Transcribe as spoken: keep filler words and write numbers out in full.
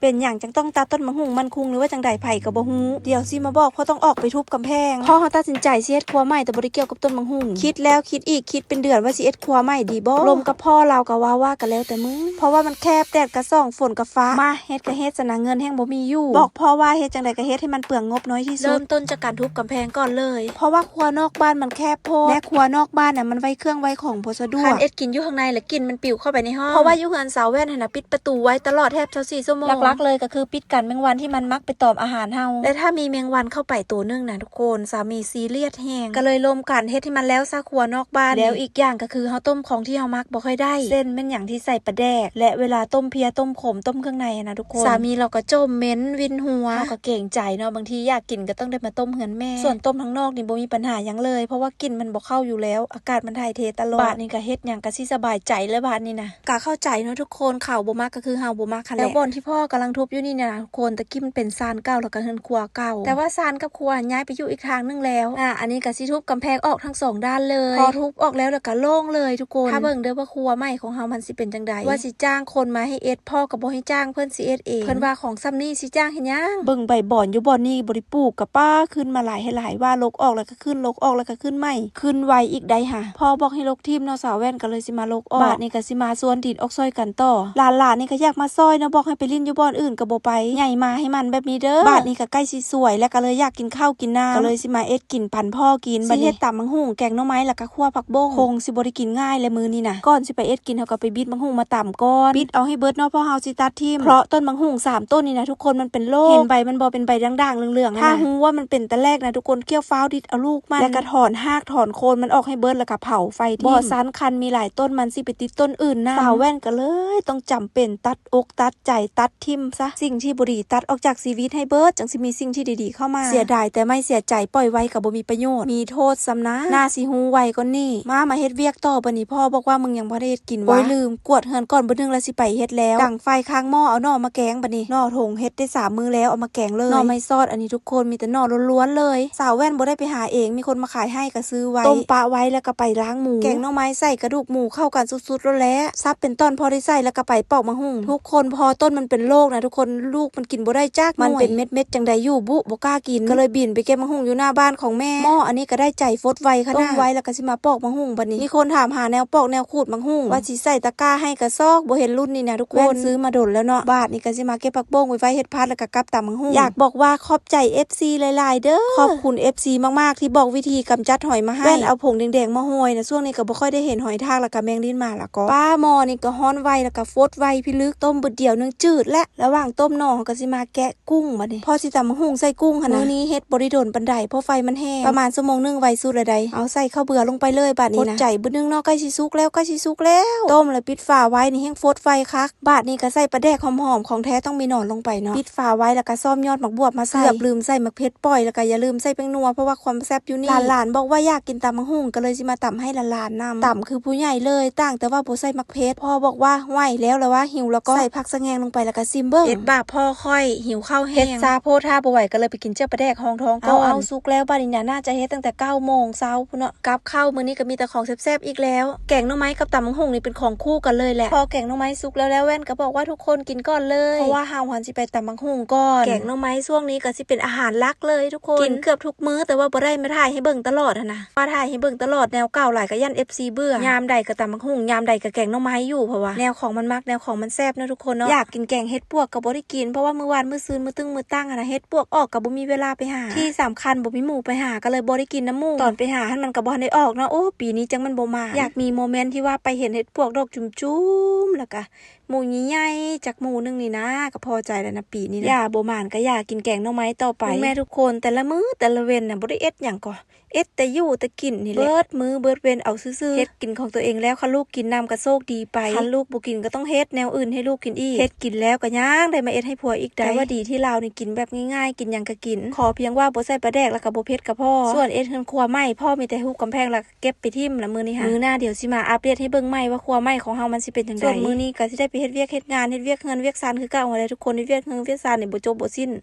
เป็นหยังจั่งต้องตัดต้นบักหุ่งมันคุง หรือว่าจั่งใด ไผก็บ่ฮู้ เดี๋ยวสิมาบอก เพราะต้องออกไปทุบกำแพง เพราะเฮาตัดสินใจสิเฮ็ดครัวใหม่ แต่บ่ได้เกี่ยวกับต้นบักหุ่ง คิดแล้วคิดอีก คิดเป็นเดือนว่าสิเฮ็ดครัวใหม่ดีบ่ ลมกับพ่อลาวก็ว่า ว่าก็แล้วแต่มึง เพราะว่ามันแคบ แดดก็ส่อง ฝนก็ฟ้า มา เฮ็ดก็เฮ็ดซะนะ เงินแฮ่งบ่มีอยู่ บอกพ่อว่าเฮ็ดจั่งใดก็เฮ็ดให้มันเปลืองงบน้อยที่สุด เริ่มต้นจากการทุบกำแพงก่อนเลย เพราะว่าครัวนอกบ้านมันแคบโพด และครัวนอกบ้านน่ะมันไว้เครื่องไว้ของบ่สะดวก คันเฮ็ดกินอยู่ข้างในแล้วกลิ่นมันปิวเข้าไปในห้อง เพราะว่าอยู่เฮือนสาวแว่นหั่นน่ะปิดประตูไว้ตลอดแทบซาวสี่ชั่วโมง หลักๆเลยก็คือปิดกันแมงวันที่มันมักไปตอมอาหารเฮา และถ้ามีแมงวันเข้าไปตัวหนึ่งนะทุกคน สามีซีเรียสแฮง ก็เลยร่วมกันเฮ็ดให้มันแล้วซะครัวนอกบ้าน แล้วอีกอย่างก็คือเฮาต้มของที่เฮามักบ่ค่อยได้ เช่นแม่นหยังที่ใส่ปลาแดก และเวลาต้มเพีย ต้มขม ต้มเครื่องในอะนะทุกคน สามีเราก็จมเหม็นวินหัว เฮาก็เกรงใจเนาะ บางทีอยากกินก็ต้องได้มาต้มเฮือนแม่ ส่วนต้มข้างนอกนี่บ่มีปัญหาหยังเลย เพราะว่ากลิ่นมันบ่เข้าอยู่แล้ว อากาศมันถ่ายเทตลอด บาดนี้ก็เฮ็ดหยังก็สิสบายใจแล้วบาดนี้นะ ก็เข้าใจเนาะทุกคน เขาบ่มักก็คือเฮาบ่มักหั้นแหละ แล้วบ่อนที่พ่อกำลังทุบอยู่นี่นะทุกคน ตะกี้มันเป็นซานเก่าแล้วก็เฮือนครัวเก่า แต่ว่าซานกับครัวย้ายไปอยู่อีกทางหนึ่งแล้ว อ่ะ อันนี้ก็สิทุบกำแพงออกทั้งสองด้านเลย พอทุบออกแล้วแล้วก็โล่งเลยทุกคน ถ้าเบิ่งเด้อว่าครัวใหม่ของเฮามันสิเป็นจั่งใด ว่าสิจ้างคนมาให้เฮ็ด พ่อก็บ่ให้จ้าง เพิ่นสิเฮ็ดเอง เพิ่นว่าของส่ำนี้สิจ้างเฮ็ดหยัง เบิ่งใบบ่อนอยู่บ่อนนี้บ่ได้ปลูก ก็ป้าขึ้นมาหลายให้หลาย ว่าลกออกแล้วก็ขึ้น ลกออกแล้วก็ขึ้นใหม่ ขึ้นไวอีกได้หะ พ่อบอกให้ลกทิ่มเนาะ สาวแว่นก็เลยสิมาลกออก บาดนี้ก็สิมาสวนดินออกซ่อยกันต่อ หลานๆนี่ก็อยากมาซ่อยเนาะ บอกให้ไปเล่นอยู่บ่อนอื่นก็บ่ไป ใหญ่มาให้มันแบบนี้เด้อ บาดนี้ก็ใกล้สิสวยแล้ว ก็เลยอยากกินข้าวกินน้ำ ก็เลยสิมาเฮ็ดกินปันพ่อกิน สิเฮ็ดตำบักหุ่ง แกงหน่อไม้ แล้วก็คั่วผักบง คงสิบ่ได้กินง่ายแหละมื้อนี้นะ ก่อนสิไปเฮ็ดกิน เฮาก็ไปบิดบักหุ่งมาตำก่อน บิดเอาให้เบิดเนาะ เพราะเฮาสิตัดทิ่ม เพราะต้นบักหุ่งสามต้นนี่นะทุกคน มันเป็นโรค เห็นใบมันบ่ เป็นใบด่างๆเหลืองๆ ถ้า หั้นนะ ฮู้ว่ามันเป็นตะแลกนะทุกคน เคี่ยวฟ้าวดิดเอาลูกมัน แล้วก็ถอนฮากถอนโคนมันออกให้เบิด แล้วก็เผาไฟทิ่ม บ่ซั้นคันมีหลายต้น มันสิไปติดต้นอื่นนำ สาวแว่นก็เลยต้องจำเป็นตัดอกตัดใจตัดทิ่มซะ สิ่งที่บ่ดีตัดออกจากชีวิตให้เบิด จั่งสิมีสิ่งที่ดีๆเข้ามา เสียดายแต่ไม่เสียใจ ปล่อยไว้ก็บ่มีประโยชน์ มีโทษส่ำนะ น่าสิฮู้ไวกว่านี้ มา มาเฮ็ดเวียกต่อ บัดนี้พ่อบอกว่ามึงยังบ่ได้เฮ็ดกินวะ โอ้ย ลืม กวาดเฮือนก่อน บ่นึ่งแล้วสิไปเฮ็ดแล้ว ดังไฟข้างหม้อ เอาหน่อมาแกง บัดนี้หน่อถงเฮ็ดได้สามมื้อแล้ว เอามาแกงเลย หน่อไม้ซอด อันนี้ทุกคนมีแต่หน่อล้วนๆเลย สาวแว่นบ่ได้ไปหาเอง มีคนมาขายให้ก็ซื้อไว้ ต้มปะไว้แล้วก็ไปล้างหมู แกงหน่อไม้ใส่กระดูกหมูเข้ากันสุดๆแล้วแหละ สับเป็นต้นพอได้ใส่แล้วก็ไปปอกบักหุ่ง ทุกคน พอต้นมันเป็นโรคนะทุกคน ลูกมันกินบ่ได้จักหน่วย มันเป็นเม็ดๆจั่งใดอยู่บุ บ่กล้ากิน ก็เลยบินไปเก็บบักหุ่งอยู่หน้าบ้านของแม่ หม้ออันนี้ก็ได้ใจฟดไวขนาด ต้มไว้แล้วก็สิมาปอกบักหุ่งบัดนี้ มีคนถามหาแนวปอกแนวขูดบักหุ่ง ว่าสิใส่ตะกร้าให้กระซอก บ่เห็นรุ่นนี้นะทุกคน แว่นซื้อมาดนแล้วเนาะ บาดนี้ก็สิมาเก็บผักบงไว้ไว้เฮ็ดผัด แล้วก็กับตำบักหุ่ง อยากบอกว่าขอบใจ เอฟซี หลายๆเด้อ ขอบคุณ เอฟซี มากๆที่บอกวิธีกำจัดหอยมาให้ แว่นเอาผงแดงๆมาโรยนะ ช่วงนี้ก็บ่ค่อยได้เห็นหอยทาก แล้วก็แมงลิ้นหมาละก็ ป้า หม้อนี่ก็ฮ้อนไว แล้วก็ฟดไวพิลึก ต้มบึดเดียวหนึ่งจืดและ ระหว่างต้มหน่อก็สิมาแกะ กุ้งบัดนี้ พอสิตำบักหุ่งใส่กุ้งหั่นนะ มื้อนี้เฮ็ดบ่ได้โดนปานใด เพราะไฟมันแฮง ประมาณชั่วโมงหนึ่งไวสุดแล้วใด เอาใส่ข้าวเบือลงไปเลยบาดนี้นะ อดใจบึดนึงเนาะ ใกล้สิสุกแล้ว ใกล้สิสุกแล้ว ต้มแล้วปิดฝาไว้นี่แฮงฟดไวคัก บาดนี้ก็ใส่ปลาแดกหอมๆ ของแท้ต้องมีหนอนลงไปเนาะ ปิดฝาไว้แล้วก็ซ่อมยอดหมากบวบมาใส่ เกือบลืมใส่หมากเผ็ดปล่อย แล้วก็อย่าลืมใส่แป้งนัว เพราะว่าความแซ่บอยู่นี่ หลานๆบอกว่าอยากกินตำบักหุ่ง ก็เลยสิมาตำให้หลานๆนำ ตำคือผู้ใหญ่เลย ต่างแต่ว่าบ่ใส่หมากเผ็ด พ่อบอกว่า ไหวแล้ว แล้วว่าหิวแล้วก็ใส่ผักสะแงงลงไป แล้วก็ซิมเบิ่ง เฮ็ดบาปพ่อข้อย หิวข้าวแฮง เฮ็ดซาโพด ถ้าบ่ไหวก็เลยไปกินเจ้าปลาแดกฮองท้องก่อน เอา เอา สุกแล้วบาดนี้นะ น่าจะเฮ็ดตั้งแต่เก้าโมงเช้าพุ้นเนาะ กับข้าวมื้อนี้ก็มีแต่ของแซ่บๆอีกแล้ว แกงหน่อไม้กับตำบักหุ่งนี่เป็นของคู่กันเลยแหละ พอแกงหน่อไม้สุกแล้ว แล้วแว่นก็บอกว่าทุกคนกินก่อนเลย เพราะว่าเฮาหันสิไปตำบักหุ่งก่อน แกงหน่อไม้ช่วงนี้ก็สิเป็นอาหารหลักเลยทุกคน กินเกือบทุกมื้อ แต่ว่าบ่ได้มาถ่ายให้เบิ่งตลอดหั้นนะ ว่าถ่ายให้เบิ่งตลอดแนวเก่าหลายก็ย้าน เอฟซี เบื่อ ยามใดก็ตำบักหุ่ง ยามใดก็แกงหน่อไม้อยู่ เพราะว่าแนวของมันมัก แนวของมันแซ่บเนาะทุกคนเนาะ อยากกินแกงเห็ดปวกก็บ่ได้กิน เพราะว่ามื้อวานมื้อซืนมื้อตึงมื้อตั้งหั้นนะ เห็ดปวกออกก็บ่มีเวลาไปหา ที่สำคัญบ่มีหมู่ไปหา ก็เลยบ่ได้กินนำหมู่ ตอนไปหาหั้นมันก็บ่ทันได้ออกเนาะ โอ้ ปีนี้จั่งมันบ่มา อยากมีโมเมนต์ที่ว่าไปเห็นเห็ดปวกดอกจุ่มๆ แล้วก็หมู่ใหญ่ๆจักหมู่หนึ่งนี่นะ ก็พอใจแล้วนะปีนี้นะ อย่าบ่หมานก็อย่า กินแกงหน่อไม้ต่อไป แม่ทุกคน แต่ละมื้อแต่ละเว็นน่ะบ่ได้เฮ็ดหยังก็ เฮ็ดแต่อยู่แต่กินนี่แหละ เบิดมื้อเบิดเว็นเอาซื่อๆ เฮ็ดกินของตัวเองแล้ว คันลูกกินนำก็โชคดีไป คันลูกบ่กินก็ต้องเฮ็ดแนวอื่นให้ลูกกินอีก เฮ็ดกินแล้วก็ยังได้มาเฮ็ดให้ผัวอีกได้ แต่ว่าดีที่ลาวนี่กินแบบง่ายๆ กินหยังก็กิน ขอเพียงว่าบ่ใส่ปลาแดกแล้วก็บ่เผ็ดก็พอ ส่วนเฮ็ดเฮือนครัวใหม่ พ่อมีแต่ฮู้กำแพงแล้วก็เก็บไปถิ่มละมื้อนี้หะ มื้อหน้าเดี๋ยวสิมาอัปเดตให้เบิ่งใหม่ว่าครัวใหม่ของเฮามันสิเป็นจั่งใด ส่วนมื้อนี้ก็สิได้ไปเฮ็ดเวียกเฮ็ดงาน เฮ็ดเวียกเฮือนเวียกซานคือเก่าหั้นแหละทุกคน เฮ็ดเวียกเฮือนเวียกซานนี่บ่จบบ่สิ้น